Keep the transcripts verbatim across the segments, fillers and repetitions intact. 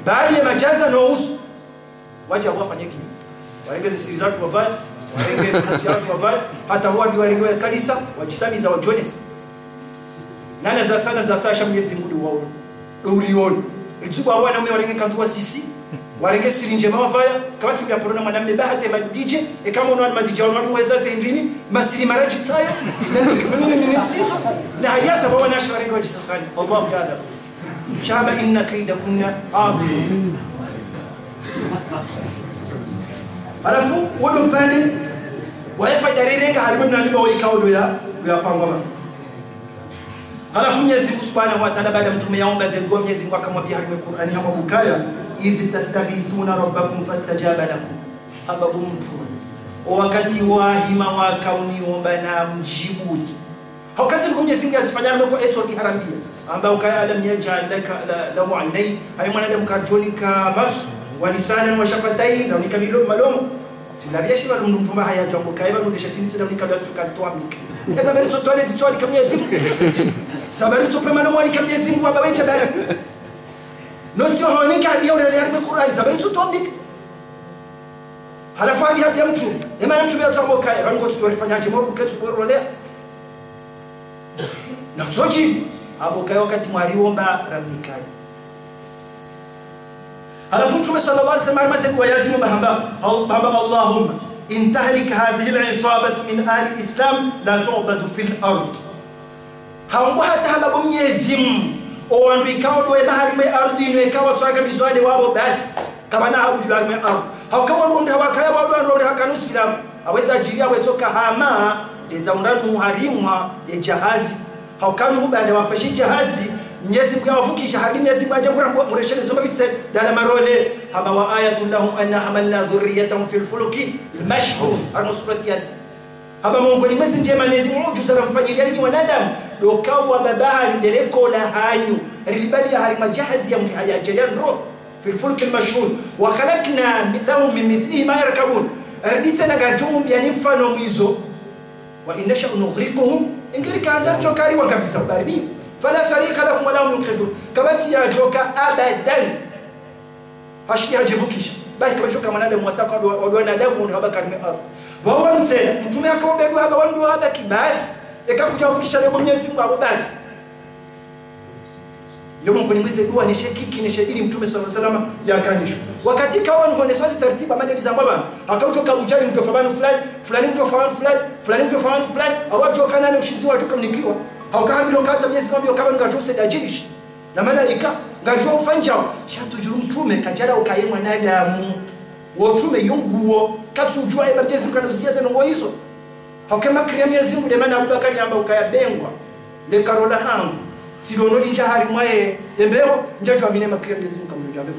Baadhwi ya madjandza no usu. Wadja wafanye kinyume. Warenge ze siri za wandru wapvaya, warenge ze siri za wandru wapvaya, hata wandru warenge wayatsalisa, wadjisamiza wadjonesa. Nana za sana za sasha Mwenyezi Mungu ndo waona. Ndo uriono. Ritsuba wanaume warenge kandu wa sisi, warenge siri ndjema wapvaya, kapvatsi mdru aparo na mwanamme ba hata ma D J, eka mwono wanu ma D J wanu wanu weza ze ndrini, masiri maradji tsayo, na ndrini kwenu ni mimi msizo, na hayasa ba wanawashe warenge wadjisasanya. Allahu Akbar. Shaba inna kaidakunna adhim. Halafu, wo ndo mpande, waye faida rirenga harimwa mna nyumba wo ikao ndo ya, ndo ya pangwa ba. Halafu Mwenyezi Mungu Subhanahu wa Ta'ala, baada mtrume yaomba ze dua, Mwenyezi Mungu hakamwambia harimwa Qur'ani, hamwambia ukaya, "Idh tastaghithuna rabbakum fastajaba lakum." Hamba bo mtrume, o wakati wahima wakauniomba namdjibuni. Hauka zinu Mwenyezi Mungu yazifanya namna ko etso biharambia. Hamba ukaya, "Alam yaj'al laka la, lahu aynayn." Hayi mwanadamu kadjonika matso, "wa lisanan wa shafatayn," na unika milo-, malomo. Sila biya shiba mndru mtrume haya djambo kaya ba mndru shatini sila unika biya tsuka twamika. Eza bari tso twale tso alika Mwenyezi Mungu. Zabari tso pe malomo alika Mwenyezi Mungu amba wecha bari. No tso honika biya urele harimwa Qur'ani. Zabari tso twamika. Halafu hali hapvia mtrume. Ema ya mtrume yatsamba ukaya, "Pvanu ko tsuto rifanya ndje mwa uke tsuto rolea." Na tsoji, amba ukaya wakati mwariomba ramnikani. Halafu mtrume sallallahu alaihi wasallam harimwa ze dua yazimu ba hamba, hamba, "Allahumma in tahlik hadhihi al-isabatu min ahli al-islam la tu'badu fil ard." Hamba hata hamba bo Mwenyezi Mungu, o wandru ikao ndo wema harimwa ye ardhwi inu ikao watsuangamizwa ne wapvo basi. Kapvana hauli harimwa ye ardhwi. Hauka wandru wandru hawakaya wandru wandru wandru hakana usilamu. Haweza djiri hawetsoka hama, ndeza undranu harimwa ye djahazi. Hauka nu baada wapashe djahazi, Mwenyezi Mungu yawavukisha, hali Mwenyezi Mungu yadja ngura mbo-, mureshele zo mavitse, dala marole. Hamba, "Wa ayatun lahum anna hamalna dhurriyyatahum fil fulki al-mashhun." Harimwa surati Yasin. Hamba mongoni mwa ze ndjema ne ze miujiza ramfanyiliya nyinyi wanadamu, ndo ukaya baba hanyu, ndele kola hanyu, rilibaliya harimwa djahazi ya mri haya djaya ndro, fil fulki al-mashhun, wa khalaqna lahum min mithlihi ma yarkabun. Riditse na ngaridjo mumbiyani mfano mwizo. Wa in nasha nughriqhum, ngeri kandza ridjo kari wangamiza ubari. Fala sarikha lahum wa la hum yunqidhun. Kapvatsi yadjoka abadan. Hashindi hadjivukisha. Bahi kapvadjoka mwanadamu wasaya ndo, ndo wanadamu wanu hamba harimwa ye ardhwi. Wawo wanu tsena, mtrume hakaomba dua hamba wanu ndo wabaki basi. Eka kudjavukisha leo Mwenyezi Mungu amba basi. Yo mongoni mwa ze dua ne she kiki ne she dini mtrume sallallahu alaihi wasallam yakanyisho. Wakati kawa ngonesa ze taratibu ama ndeli zamba pvanu. Hakaudjoka udjali udjofa pvanu fulani, fulani udjofa pvanu fulani, fulani udjofa pvanu fulani. Awadjoka nane ushindzi wadjoka mnikiwa. Hauka hambilwa ukaya Mwenyezi Mungu hamba ukaya ngudjo usaidia djinishi. Na malaika, ngudjo ufanya djao, sha tsudjua mtrume, kadjala ukaya ye mwanadamu. Wo mtrume yo nguwo, katsudjua eba Mwenyezi Mungu kana uziya ze ndrongoo izo. Hauka ye makri ya Mwenyezi Mungu, nde mana Abubakari hamba ukaya bengwa. Le karola hangu, tsilono lindja harimwa ye, ye mbeho, ndjadjo amini ye makri ya Mwenyezi Mungu kamdjo djambe.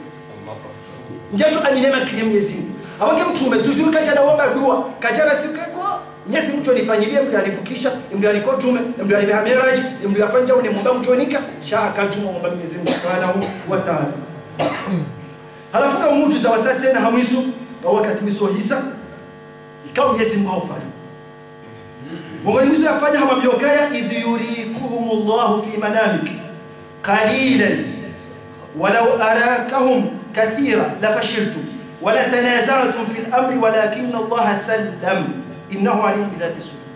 Ndjadjo amini ye makri ya Mwenyezi Mungu. Hauka ye mtrume, tsudjua kadjala womba dua, kadjala tsikeko, Mwenyezi Mungu djo nifanyiliya, mdru yanivukisha, mdru yaniko mtrume, mdru yanipveha miraji, mdru yafanya une mumba mdjonika, sha hakadjuma womba Mwenyezi Mungu Subhanahu wa Ta'ala. Halafu ka umujiza wasaya tsena ha mwiso, wa wakati wiso hisa, ikao Mwenyezi Mungu haufanya. Mongoni mwa izo yafanya hamwambia ukaya, "Idh yurikumuhumullahu fi manamikum." قليلا ولو أراكهم كثيرا لفشلتم ولتنازعتم في الأمر ولكن الله سلم إنه عليم بذات الصدور.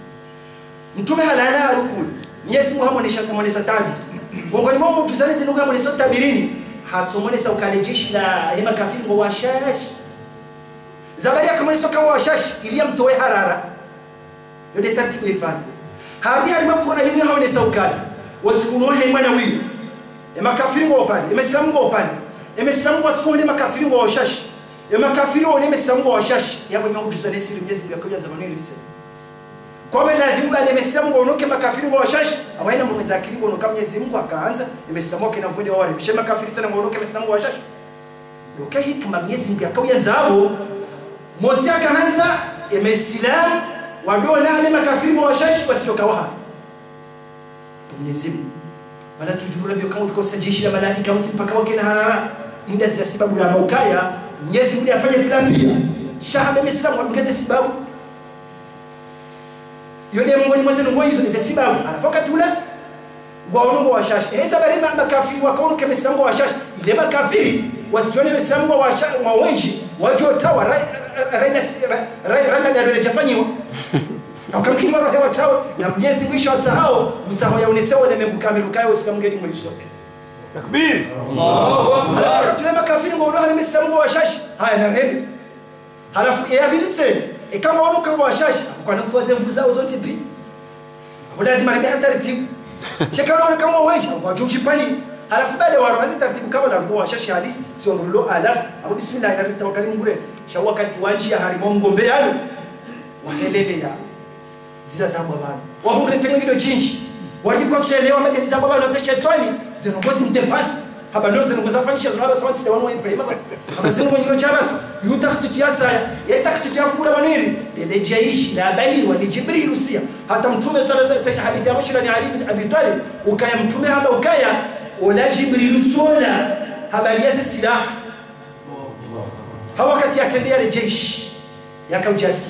Mtrume halala harukuni. Mwenyezi Mungu hamonesa, hamonesa tabiri. Mongoni mwa mujiza ne zinu hamonesa tabirini. Hatsomonesa ukaya le jeshi la ye makafiri ngo washashi. Zabari yakamonesa ukaya washashi, ili yamtowe harara. Yo nde taratibu yefanya. Harudi harimwa Qur'ani ni haonesa ukaya. Wasiku no he mwana wiyo. Ye makafiri ngo upande, ye mesilamu ngo upande. Ye mesilamu watsuko wone makafiri ngo washashi. Ye makafiri wone mesilamu ngo washashi. Yabo ye miujiza ne siri Mwenyezi Mungu yakao yandza pvanu ngirise. Kwapvo ladhimu baada ye mesilamu ngo onoke makafiri ngo washashi. Aba yina mwenye akili ngo onoka Mwenyezi Mungu hakaandza. Ye mesilamu wakena mvunde wawaribishe makafiri tsena ngo onoke mesilamu ngo washashi. Ndo ka hikima Mwenyezi Mungu yakao yandza abo, motsi yakahandza, ye mesilamu, wadona, ye makafiri ngo washashi, watsidjoka waha. Mwenyezi Mungu. Mana tsudjua ula biyo kama utuka usa jeshi la malaika, utsi mpaka wakena harara. Inda zila sibabu ya maukaya, Mwenyezi Mungu yafanye pvila piya. Sha hamba ye mesilamu, wadunge ze sibabu. Yo nde mongoni mwa ze ndrongoo izo, ne ze sibabu. Halafu wakati ula, Ngwaono ngwao washashi. Ehe, sababu ma-, makafiri wakaono ke Maislamu ngwao washashi. Ile makafiri, watsidjuwa ne Maislamu ngwao washa-, ngwao wendji, wadjo tawa, ra-, ra-, ra-, ra-, ra-, ra-, ra-, na dalili djafanyiwa. Hauka mkini warohe watawe, na Mnyezi Mngu isha watsahao, utsaho yaonese wale mengu kamili ukaya Uislamu ngeni mwe yuso. Takbir. Allahu Akbar. Halafu wakati ule makafiri ngwaono hale Maislamu ngwao washashi. Haya, na reni. Halafu, e ya pvili tsena, eka ngwaono ka ngwao washashi, kwana kutowa ze nvu zao zontsi pia. Abo lazima rende ha taratibu. Sha eka ngwaono ka ngwao wendji, ngwadjo udjipani. Halafu, baada waro hazi taratibu kama na ngwao washashi halisi, si wandru lo alafu, abo bismillah, na ritawakali Mngu re. Sha wakati wandjiya harimwa ngombe yanu, wahelele ya zila zambwa pvanu. Wahundre tengo ngido djindji. Warudi kwatsu elewa madeli zambwa pvanu hata shetwani, ze ndrongo zimdepasi. Hamba ndo ze ndrongo zafanyisha, zona hamba sawa ntsi de wanu wa Ibrahima. Hamba zinu mwenyiro djabasa, yu takhtiti ya saya, ye takhtiti ya fukura pvanu ili, lele djaishi, la bali, wa ni Jibril usiya. Hata Mtrume swalla Allahu alayhi wa sallam, hadithi ya Bushra ni Ali bin Abi Talib, ukaya Mtrume hamba ukaya, ola Jibril tsola, habari ya ze silaha. Ha wakati ya trende ya le djaishi, yaka udjasi.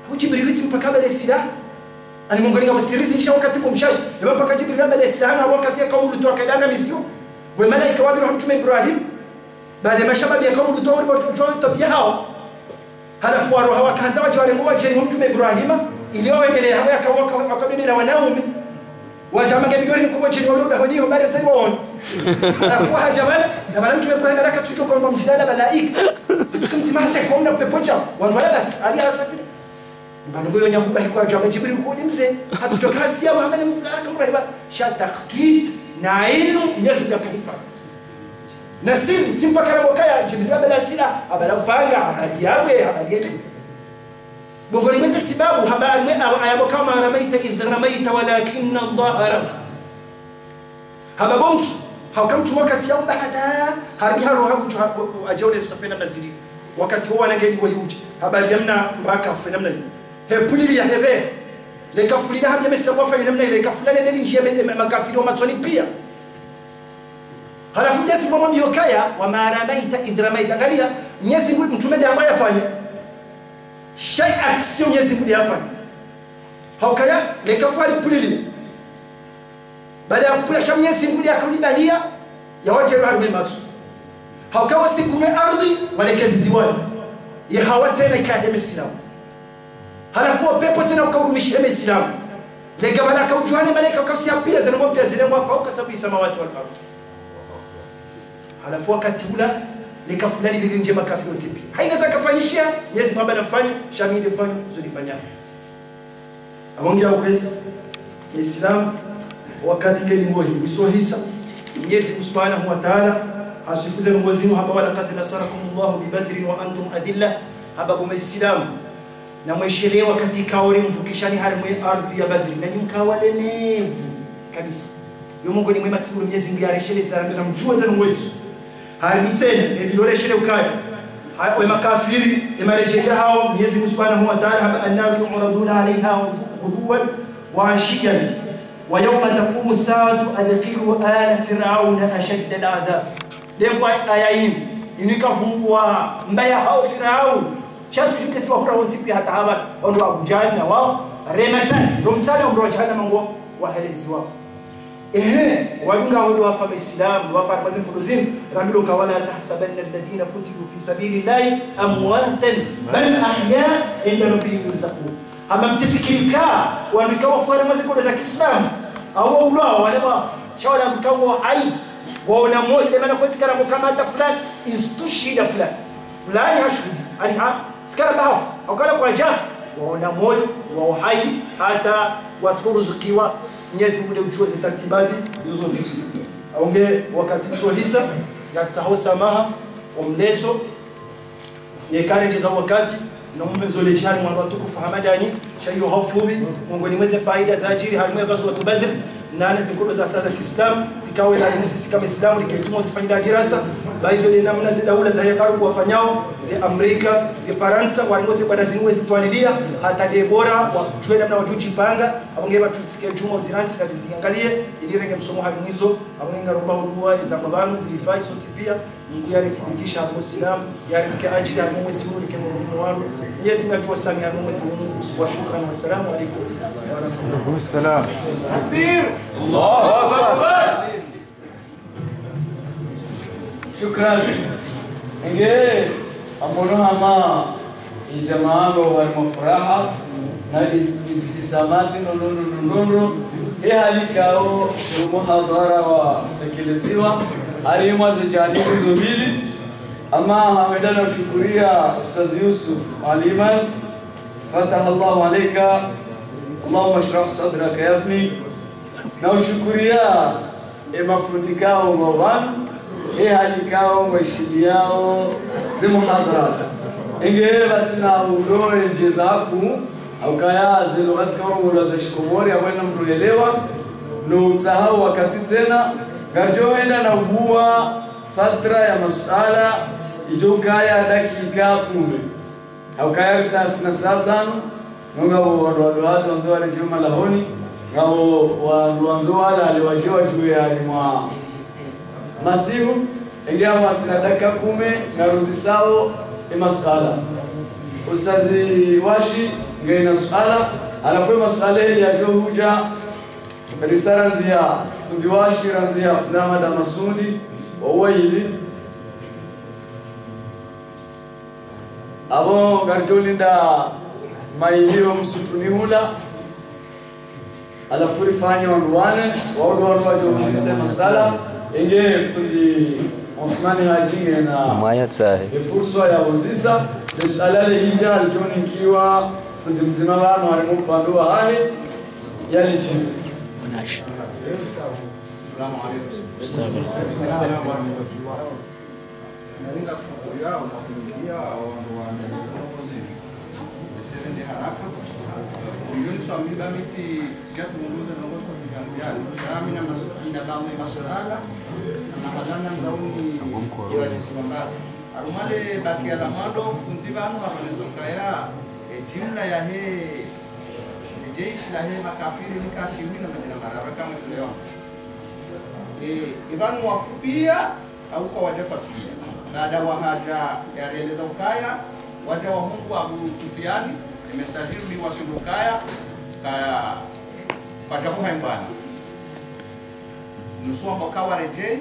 Abu Jibril tsi mpaka habale silaha. Ani Mungu ninga usirizi nisha wakati kumshashi. Eba mpaka Jibril habale silaha na wakati ya kaumu Lutu wakaidanga misiyo. We malaika wapvira ha Mtrume Ibrahim. Baada mashababi ya kaumu Lutu wali watu watu tabiya hao. Halafu waroha wakandza wadje warenge wadjeni wa Mtrume Ibrahima. Ili wawendelee hao yaka waka-, wakabebela wanaume. Wadja hama nge bidori ni kubwa djeni walo udahoni ho bari zani waone. Halafu wahadja pvala, na pvala Mtrume Ibrahima raka tsutso kwa mdjilala malaika. Tuki mdzima hasa kwa mna pepo dja. Wandru wala basi, ali hasa fili. Mbano goyo nyangu bahi kwa djwa Jibril kodi mze. Hatsutoka hasiya Muhammad mze haraka mrahima. Sha takhtwit na ilmu Mnyezi Mngu ya kalifa. Na siri, tsi mpaka na mokaya, Jibril habala silaha, habala upanga, habali yabwe, habali yete. Bongoni mweze sibabu, hamba alimwe abo, aya moka, "Ma ramaita idh ramaita walakinna Allaha rama." Hamba bo mtru, hauka mtru wakati ya umba hata, harudi haroha kutsu ha-, adjaule safe na maziri. Wakati wo wana ngeni wa Yahudi. Habali ya mna mbaka fe namna yi. He pulili ya hebe. Le kafulila hambia Maislamu wafanye namna ile. Le kafulila le ndeli ndjiya me-, me-, makafiri wa matsoni pia. Halafu Mnyezi Mngu hamwambiya ukaya, "Wa ma ramaita idh ramaita." Angalia, Mnyezi Mngu, Mtrume nde hamba yafanye. Sha action Mnyezi Mngu nde yafanye. Haukaya, le kafu halipulili. Baada ya kupula sha Mnyezi Mngu nde yakaulibaliya, ya wadjele harumwa matso. Hauka wasikunwe ardhi, walekeze ziwani. Ye hawa tsena ikaye Maislamu. Halafu wa pepo tsena ukaurumishi Maislamu. Le gabala kaudjuwa ne malaika ukasiya pia, zeno pia zile ngwa fauka sabi samawati wal ardhi. Halafu wakati ula, le kafulali bili ndje makafiri wontsi pia. Haina za kafanyishiya, Mnyezi Mngu hamba nafanye, sha mi nde fanyo, zo nifanya. Abongi ya ukwezi, Islam, wakati ngeni ngohi, iso hisa, Mnyezi Mngu Subhanahu wa Ta'ala, hasifu ze ndrongo zinu hamba, "Wa laqad nasarakumullahu bi Badrin wa antum adhillah," hamba bo Maislamu, na mweshelee wakati ikao rimvukishani harimwa ye ardhi ya Badri, nanyi mkao walemevu kabisa. Yo mongoni mwe matsiku Mnyezi Mngu yaresheleza rambe na mdjuwe ze ndrongo izo. Harudi tsena, e bilo reshelee ukaya. Ha, we makafiri, e maredjeyi yahao, Mnyezi Mngu Subhanahu wa Ta'ala, hamba, "Annaru yu'raduna alayha ghuduwwan wa 'ashiyyan, wa yawma taqumu as-sa'atu adkhilu ala Fir'auna ashadda al-'adhab." Lengwa aya inu, inu ikavungwa mbaya hao Firaun. Sha tu juke si wahura wontsi pia hata habasi, ondo wa Abu Jahal na wao, rematasi, ndo mtsale ondo wa Jahannama ngo, wahelezi wao. Ehe, wadunga ondo wafa Maislamu, wafa harimwa ze nkodo zinu, rambilwa ka, "Wa la tahsabanna alladhina qutilu fi sabilillahi amwatan, bal ahya'un 'inda rabbihim yurzaqun." Hamba mtsifikiri ka, wandru ikao wafu harimwa ze nkodo za Kiislamu, au waulwa, wale wafu, sha wala wandru ikao wao hai, waona moyo, ile mana kwezi kala mukama hata fulani, istushhida fulani. Fulani hashuhudi, ani ha, tsi kala bahafu, haukala kwadja, waona moyo, wao hai, hata watsuruzukiwa, Mnyezi Mngu nde udjuwa ze tartibati, izo zontsi. Aunge wakati iso hisa, ya tsaho samaha, omletso, ne karedjeza wakati, na umbe zole djihari mwa watukufu hamadani, sha iyo ha ufupvi, mongoni mweze faida zadjiri harimwa ye ghazwatu Badr, nane ze nkodo za sasa Kiislamu, Tawe la musisi kama Islamu, rike djumwa uzifanyila dirasa, ba izo nde namna ze daula za ye gharubu wafanyao, ze Amerika, ze Farantsa, warengo ze bwana zinu wezitwalilia, hata nde bora, wa, twe namna wadjudjipanga, apvo nge pvatsu rike djumwa uzirantsi, kati ziangalie, ili renge msomo harimwa izo, apvo nge ngaromba uduwa, izamba pvanu, zirifa, iso tsi pia, Mungu yarithibitisha harimwa Usilamu, yaritike adjiri harimwa mwezi unu, rike mwa mwaro. Mwenyezi Mungu atuwasamihi harimwa mwezi unu. Wa shukran, wassalamu alaikum. Alaikum salam. Takbir. Allahu Akbar. Shukran. Enge, amono hama, ijamaa ngo harimwa furaha, na i-, ibtisamati nondondo nondondo. E hali ikao, muhadhara watekeleziwa, harimwa ze janibu zo mbili. Ama hapvendza na ushukuria Ustadh Yusuf Aliman, فتح الله عليك، اللهم اشرح صدرك يا ابني. Na ushukuria e mafundi ikao ngwao pvanu, e hali ikao ngwaheshimiao ze muhadhara. Enge pvatsina undo endjeza hakuu, haukaya ze lugha zikao ngolwa za shikomori, apvo ena mndru elewa, no utsaha wakati tsena, ngaridjo hwenda na ubuwa fatra ya masuala, idjo ukaya dakika kume. Haukaya risasi na saa tsanu, no ngapvo wandru wandru hazi wandzo waredjei malahoni, ngapvo wandru wandzo walale wadje wadjuwe harimwa masihu, enge apvo asina dakika kume, ngaruzisao e masuala. Ustadhi Washi, ngena suala, halafu e masuala eli yadjo hudja, risa randzia fundi Washi, randzia fundi Ahmada Masudi, wa uwaili. Apvo ngaridjo linda maili yo msutuni hula. Halafu rifanye wandru wane, wandru wane wadjo uzisa masuala. Enge fundi Othmani Hadji ngena e fursa ya uzisa. Le suala le hidja lidjo nikiwa fundi mdzima pvanu harimwa upande wahahe, yalidjibu. Assalamu alaikum. Assalamu alaikum. Naringa kushukuru yao na kuingia wandru wa ndongozi. Nisirende haraka. Ndio niswambi ba mi tsi, tsidja tsi munguze ndrongo sa zikanziani. Sha mi na masu-, na ba mi masuala, na mahala nandza uni irajisi wamba. Harumwa le bakia la mwando, fundi pvanu, hapvonesa ukaya, e, jimla yahe, e, jeshi lahe makafiri ni kashihwi na madjana mararu kama tulewa. E, e pvanu wafu pia, au kawadjafa pia. Baada wahadja yarieleza ukaya, wadja wahungu Abu Sufiani, e message ni wasulu ukaya, ka, kwadja kuhaimbana. Nusu wamba uka waredjei,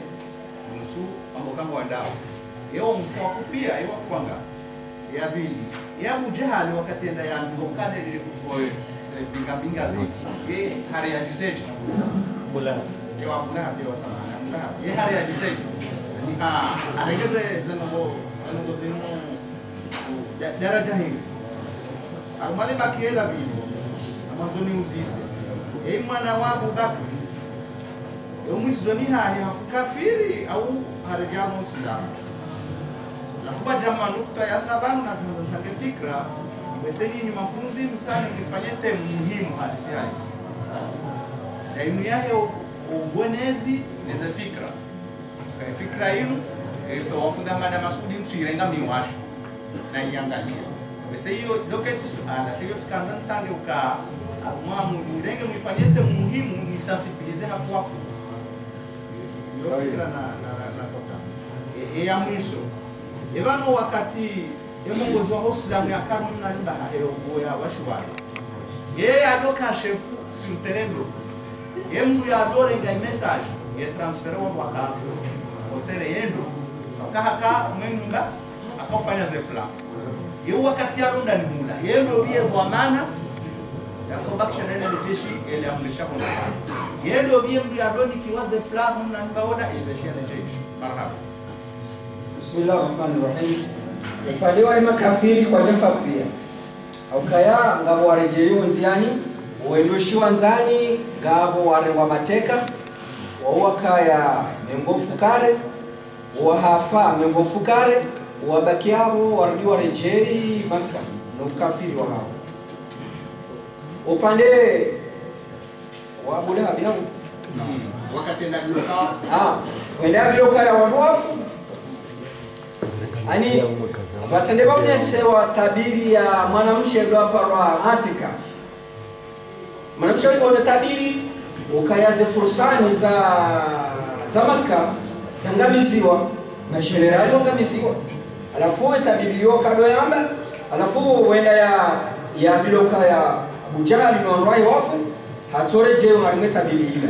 nusu wamba uka ngwandao. Ewo mfu wafu pia, ewo wafu wanga. Ya pvili, e Abu Jahali wakati yenda yambiwa ukaya nde lile kukoye, e, binga binga zifu. Ye hareajiseje. Bula. Ewa Bula, ewa samahani, Bula. Ye hareajiseje. Ni, ah, arengeze ze ndrongo, ze ndrongo zinu, da-, daraja hili. Harumwa le bakia la pvili, namwandzo niuzise. E mwana wa Abu Bakri, e umwisoni hahe hafu kafiri au haredjei Usilamu. Halafu pvwadja ma nukta ya saba na tunatake fikra, weseni ni mafundi msani nifanye thème muhimu hadisi halisi. Thème yahe o, o ubwenezi neze fikra. Ka fikra inu, e, to wafundi Ahmada Masudi ntsirenga miwashi. Na iangalia. Bese iyo, ndo ketsi suala, sha iyo tsikandza ntange uka, amwa mu-, murenge mwifanye thème muhimu, ni sensibiliser hafu hafu. Iyo fikira na, na, na, na kota. E, e ya mwiso. E pvanu wakati, e mongozi wa Usilamu ya kanu mna limba ha, e, ogo ya washiwani. Ye yado ka shefu sur terrain ndo. Ye mndru yado renga i message, ye transférer wa mwaka. O terrain yendo. Aka haka mwenumba, akafanya ze plan. Ye wakati yado ndani mula. Ye ndo pviye dhwamana, yakobakisha na ile jeshi, ele amrisha kuna. Ye ndo pviye mndru yado nikiwa ze plan, mna nimba oda, ele jeshi, ele jeshi. Marhaba. Bismillahir Rahmanir Rahim. Upande wa makafiri kwadjafa pia. Haukaya ngapvo waredjei undziani, wendo shiwandzani, ngapvo warengwa mateka, wao wakaya mengo fukare, wahafa mengo fukare, wabaki apvo warudi waredjei Makka, no ukafiri wahao. Upande wa Abu Lahabi hau. Wakati enda biloka. Ah, wenda biloka ya wandru wafu. Ani, watsende waoneshe wa tabiri ya mwanamshe ndo aparwa Atika. Mwanamshe waone tabiri, ukaya ze fursani za, za Makka, zangamiziwa, mashenerali wangamiziwa. Halafu we tabiri yo kado yamba, halafu wenda ya, ya biloka ya Abu Jahali no wandru wafu, hatsoredjeyo harimwe tabiri ila.